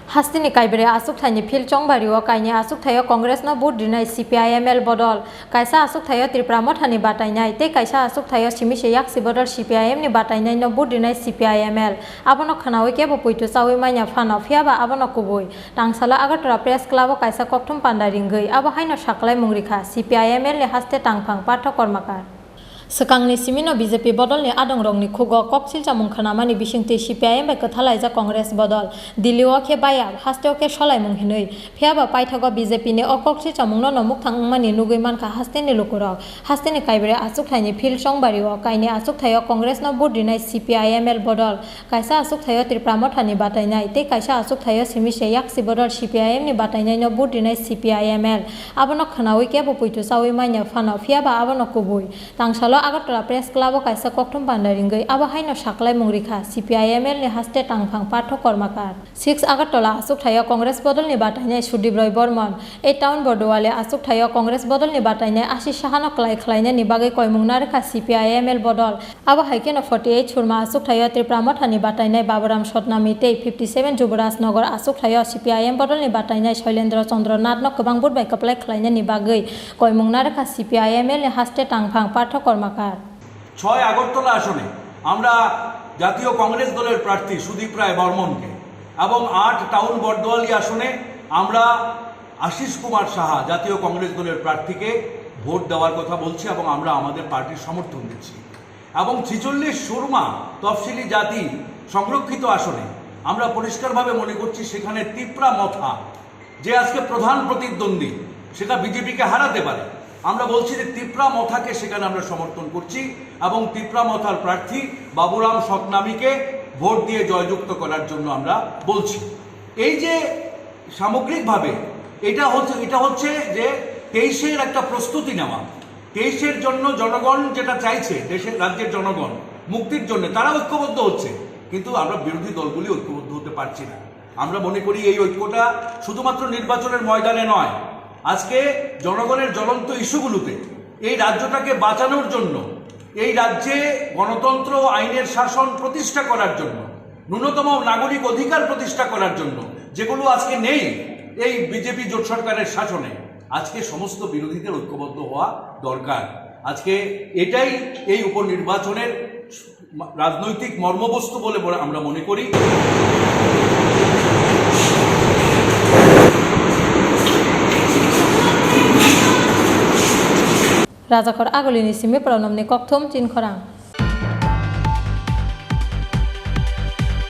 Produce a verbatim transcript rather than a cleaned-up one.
Hasteni Kaibrwi achukthaini field chongbario kainwi achukthaio Congress no vote rinai C P I M L bodol, kaisa achukthaio Tipra Mothani batainai tei kaisa achukthaio Simise Yaksi bodol C P I M ni batainai no vote rinai C P I M L. Abono khwnawi kebo poito chawi manya phano, phiyaba abono kubui. Tangsalo Agartala Press Club o kaisa kokthum panda ringwi abo haino saklaimung rikha C P I M L ni haste tangphang Partho Kormakar. Swkangni simino B J P bodolni adongrokni khugo kok silchamung khwnamani bisingtwi C P I M bai kwthalaijak Congress bodol. Delhi o khe baya, haste o khe solaimung hinwi. Phiyaba paithago B J P ni o kok silchamungno no mukthang wngmani nugwi mankha hasteni lukurok. Hasteni Kaibrwi achukthaini field chongbario kainwi achukthaio Congress no vote rinai C P I M L bodol. Kaisa achukthaio Tipra Mothani batainai tei kaisa achukthaio Simise Yaksi bodol C P I M ni batainaino vote rinai C P I M L. Abono khwnawi kebo poito chawi manya phano, phiyaba abono kubui. Tangsalo Agartala Press Club o kaisa kokthum panda ringwi abo haino saklaimung rikha C P I M L ni haste tangphang Partho Kormakar. Six Agartala achukthaio Congress bodolni batainai Sudip Roy Bormon, eight Town Borduali achukthaio Congress bodolni batainai Ashish Sahano klai khlainani bagwi koimung narwkha C P I M L bodol. Abo hai kheno forty eight Surma achukthaio Tipra Mothani batainai Baburam Sotnami tei fifty seven Juburaj Nagar achukthaio C P I M bodolni batainai Shoilendra Chandra Nath no kwbang vote bai kwplai khlainani bagwi koimung narwkha C P I M L ni haste tangphang Partho Kormakar. ছয় আগরতলা আসনে আমরা জাতীয় কংগ্রেস দলের প্রার্থী সুদীপ রায় বর্মনকে এবং আট টাউন বর্দোয়ালি আসনে আমরা আশিস কুমার সাহা জাতীয় কংগ্রেস দলের প্রার্থীকে ভোট দেওয়ার কথা বলছি এবং আমরা আমাদের পার্টির সমর্থন দিচ্ছি। এবং ছেচল্লিশ সুরমা তফসিলি জাতি সংরক্ষিত আসনে আমরা পরিষ্কারভাবে মনে করছি সেখানে তিপ্রা মথা যে আজকে প্রধান প্রতিদ্বন্দ্বী, সেটা বিজেপিকে হারাতে পারে। আমরা বলছি যে তিপ্রা মথাকে সেখানে আমরা সমর্থন করছি এবং তিপ্রা মথার প্রার্থী বাবুরাম সতনামীকে ভোট দিয়ে জয়যুক্ত করার জন্য আমরা বলছি। এই যে সামগ্রিকভাবে এটা হচ্ছে, এটা হচ্ছে যে তেইশের একটা প্রস্তুতি নেওয়া। তেইশের জন্য জনগণ যেটা চাইছে, দেশের, রাজ্যের জনগণ মুক্তির জন্য, তারা ঐক্যবদ্ধ হচ্ছে, কিন্তু আমরা বিরোধী দলগুলি ঐক্যবদ্ধ হতে পারছি না। আমরা মনে করি এই ঐক্যটা শুধুমাত্র নির্বাচনের ময়দানে নয়, আজকে জনগণের জ্বলন্ত ইস্যুগুলোতে এই রাজ্যটাকে বাঁচানোর জন্য, এই রাজ্যে গণতন্ত্র ও আইনের শাসন প্রতিষ্ঠা করার জন্য, ন্যূনতম নাগরিক অধিকার প্রতিষ্ঠা করার জন্য, যেগুলো আজকে নেই এই বিজেপি জোট সরকারের শাসনে, আজকে সমস্ত বিরোধীদের ঐক্যবদ্ধ হওয়া দরকার। আজকে এটাই এই উপনির্বাচনের রাজনৈতিক মর্মবস্তু বলে বলে আমরা মনে করি। Rajakhor Agulini simi pronomni kokthum chinkhorang.